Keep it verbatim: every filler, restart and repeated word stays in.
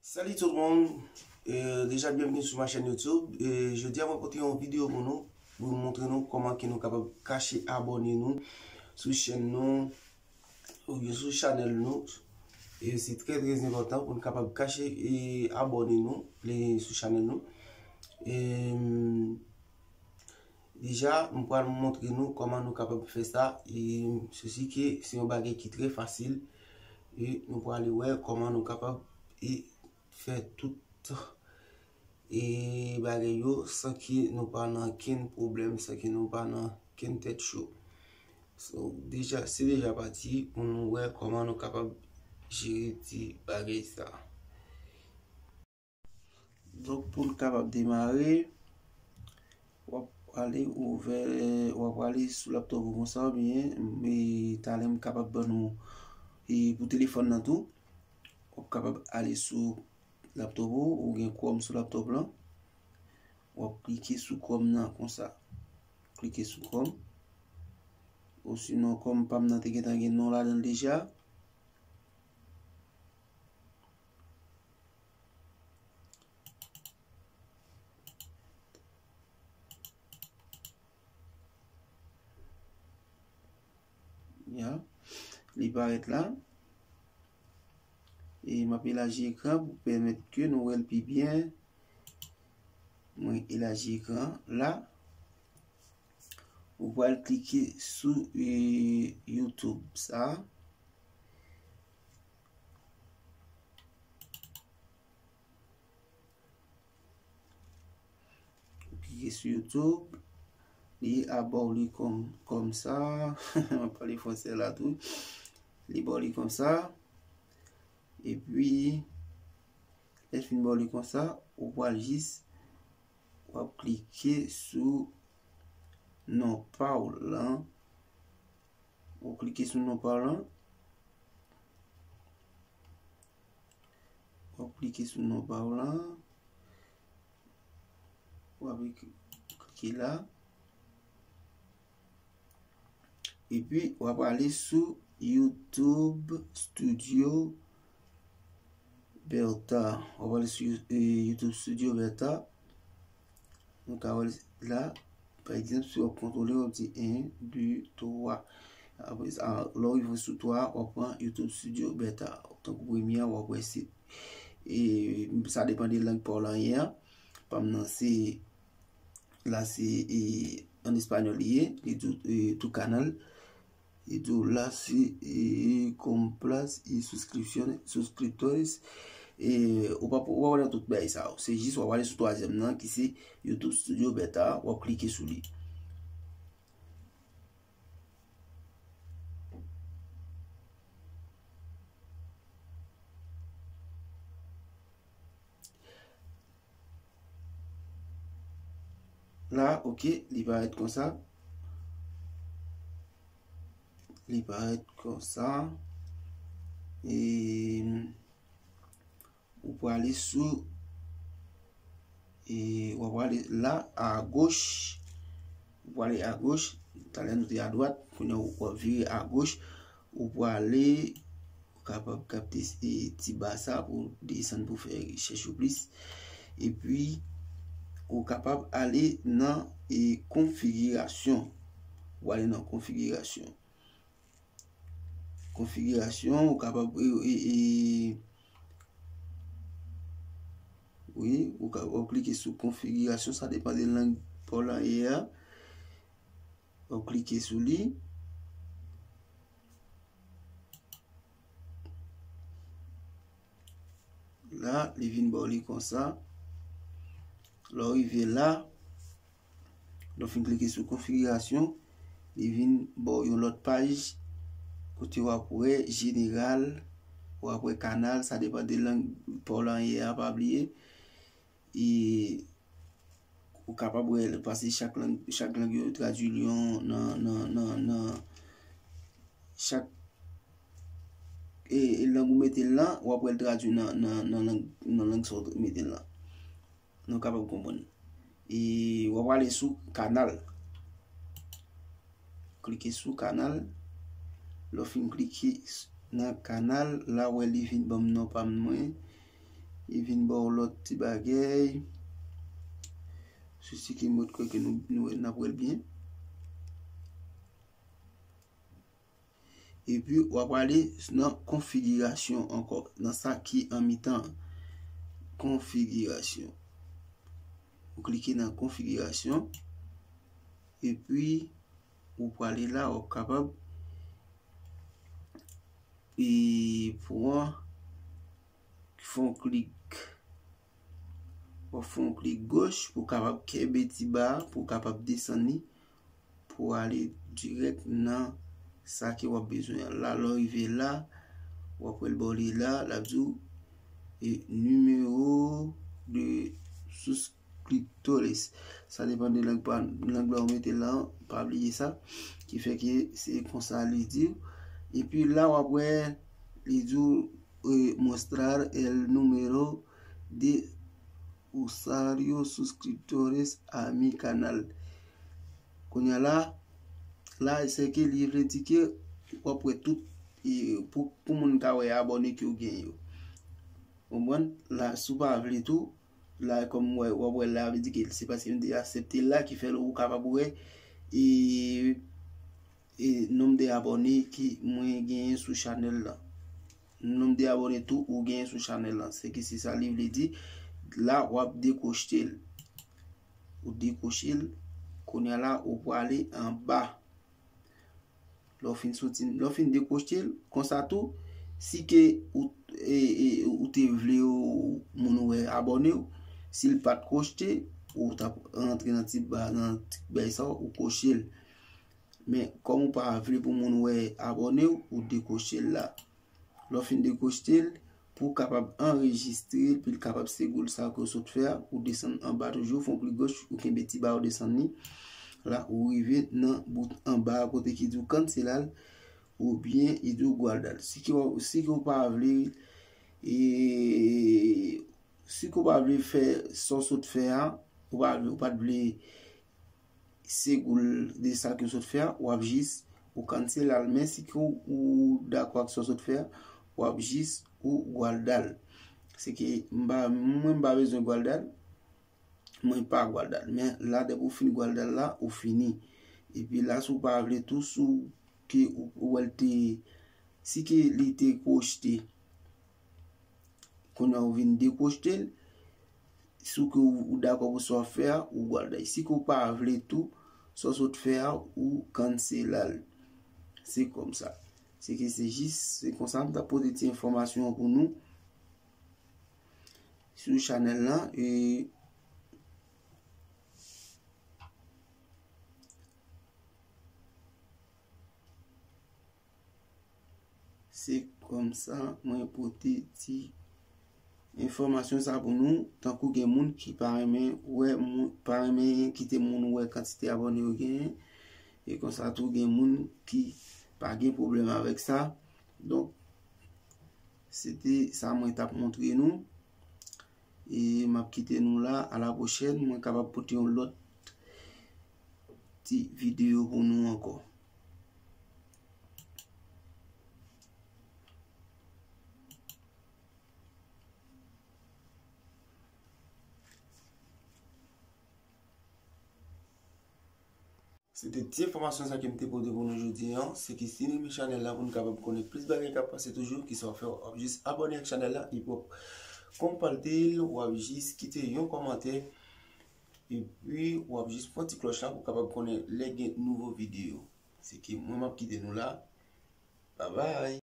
Salut tout le monde. Euh, déjà, bienvenue sur ma chaîne YouTube. Euh, jodi a, mwen pote yon videyo pou nou, pou montre nou kòman ke nou kapab kache abòne nou sou chèn nou, oubyen sou chanèl nou. E se trè, trè enpòtan pou nou kapab kache e abòne nou le, sou chanèl nou. E, deja, m pral montre nou kòman nou kapab fè sa. E sesi ke se yon bagay ki trè fasil. E nou pral wè kòman nou kapab e fè tout e bagay yo san ke nou pa nan kenn pwoblèm, san ke nou pa nan kenn tèt cho. So, deja, se deja pati pou nou wè kòman nou kapab jere ti bagay sa. Donk, pou n kapab demare, w ap ale ouvè, w ap ale sou laptop ou konsa, oubyen, e, talè m kapab ban nou, e, pou telefòn nan tou. W ap kapab ale sou laptop ou, ou gen Chrome sou laptop lan. W ap klike sou Chrome nan konsa. Klike sou Chrome. Osinon, Chrome pa m nan te gentan gen non ladan l deja. Ya, li parèt la. E m ap elaji ekran pou pèmèt ke nou wè l pi byen. Mwen elaji ekran la. Ou pral klike sou, e, YouTube sa. Ou klike sou YouTube, li a ba w li kòm, kòm sa. M ap pale fransè la tou. Li ba w li konsa. Epi, lè l fin ba w li konsa, ou pral jis, w ap klike sou non pa w lan. Ou klike sou non pa w lan. W ap klike sou non pa w lan. W ap klike la. Epi, w ap ale sou YouTube Studio Beta. W ap ale sou, e, YouTube Studio Beta. Nou ka wè l la, pa egzanp, si w ap kontwole, w ap di en, de, twa. Apre sa, lè w rive sou twa, w ap pran YouTube Studio Beta. Tankou premye a, w ap wè se, e, sa depann de lang pa w la ye a. Pa m nan se, la se, e, an espanyòl li ye, li di w, e, tu canal. Li di w la se, e, compras y suscripciones, suscriptores. E, ou pa, ou pa wè nan tout bagay sa yo. Se jis w ap ale sou twazyèm nan ki se YouTube Studio Beta, w ap klike sou li. La, ok, li parèt konsa. Li parèt konsa. E ou prale sou, e w ap prale la, agoch. Ou prale agoch. Talè nou te adwat. Kounye a w ap vire agoch. Ou prale, ou kapab kapte, e, ti ba sa pou desann pou fè rechèch yo plis. Epi, ou kapab ale nan, e, konfigirasyon. Ou ale nan konfigirasyon. Konfigirasyon, ou kapab, e, e, e, wi, ou ka, w ap klike sou konfigirasyon, sa depann de lang pa w lan ye a. W ap klike sou li. La, li vin ba w li konsa. Lè w rive la, lè w fin klike sou konfigirasyon, li vin ba w yon lòt paj kote w ap wè jeneral, w ap wè kanal, sa depann de lang pa w lan ye a, pa bliye. E ou kapab wè, paske chak lang, chak lang yo tradui li yon nan, nan, nan, nan chak, e, e lang ou mete l lan, w ap wè l tradui nan, nan, nan lang, nan lang sa w mete l lan. Nou kapab konprann. E w ap ale sou kanal. Klike sou kanal. Lè w fin klike s-, nan kanal, la w wè li vin ban m non pa m mwen. Li vin ba w lòt ti bagay. Sou si ki mwen kwè ke nou, nou, n ap wè l byen. Epi, w ap ale nan konfigirasyon ankò, nan sa ki an mitan konfigirasyon. Ou klike nan konfigirasyon, epi ou prale la, w ap kapab, e, pran, fè yon klik, w ap fè yon klik goch pou w kapab kenbe ti ba a, pou w kapab desann li, pou w ale dirèk nan sa ke w ap bezwen an. La, lè w rive la, w ap wè l ba w li la, l ap di w, e, numéro de souscriptores. Sa depann de lang pa, lang la ou mete la, pa bliye sa. Ki fè ke se konsa li di w. Epi la, w ap wè, li di w, e, mostrar el número de usuarios suscriptores a mi canal. Kounye a la, la, se ke li vle di ke w ap wè tout, e, pou, pou moun ka wè abòne ke w gen yo. Konprann? La, si w pa vle tou, la, kòm w wè, w ap wè la, vle di ke se paske m te aksepte la ki fè l ou kapab wè, e, e, nonb de abòne ki mwen genyen sou chanèl la. Nonb de abòne tou ou genyen sou chanèl la. Se ki se sa li vle di. La, w ap dekwochte l. Ou dekwoche l. Kounye a la, ou prale anba. Lè w fin soti, lè w fin dekwochte l, konsa tou, si ke ou, e, e, ou te vle w, moun ou wè abòne w, si l pa t kwochte, ou t ap rantre nan ti ba, nan ti bay sa, ou kwoche l. Men, kòm ou pa vle pou moun wè abòne w, ou dekwoche l la. Lè w fin dekwochte l, pou w kapab anrejistre l, pou l kapab segoul sa ke w sot fè a, ou desann anba toujou, fè yon klik goch, ou kenbe ti ba, ou desann li. La, ou rive nan bout anba a kote ki di w kanselal, oubyen li di w gwardal. Si ke w, si ke w pa vle, e, si ke w pa vle fè sa w sot fè a, ou pa vle, ou pa t vle segoul de sa ke w sot fè a, w ap jis ou kanselal. Men si ke w, ou dakò ak sa w sot fè a, w ap jis ou gwardal. Se ke m pa, mwen m pa bezwen gwardal, mwen pa gwardal. Men la, depi w fin gwardal la, ou fini. Epi la, si w pa vle tou, si w ke ou, ou wè l te, si ke li te kwochte, kounye a ou vin dekwochte l, si w ke ou, ou dakò pou sa w ap fè a, ou gwardal. Si ke w pa vle tou, sa w sot fè a, ou kanselal. Se kòmsa. Se ke se jis, se konsa m t ap pote ti enfòmasyon an pou nou sou chanèl lan, e se kòmsa mwen pote ti enfòmasyon sa pou nou, tankou gen moun ki pa renmen wè moun, pa renmen kite moun wè kantite abòne yo genyen, e konsa tou gen moun ki pa gen pwoblèm avèk sa. Donk, se te sa mwen t ap montre nou. E m ap kite nou la. A la pwochèn, mwen kapab pote yon lòt ti videyo pou nou ankò. Se te ti enfòmasyon sa ke m te pote pou nou jodi a. Se ke si nou renmen chanèl la pou nou kapab konnen plis bagay k ap pase toujou, kisa w ap fè, w ap jis abòne ak chanèl la, epi w ap konpate l, w ap jis kite yon kòmantè, epi w ap jis pran ti klòch la pou w kapab konnen lè gen nouvo videyo. Se ke mwen m ap kite nou la. Babay.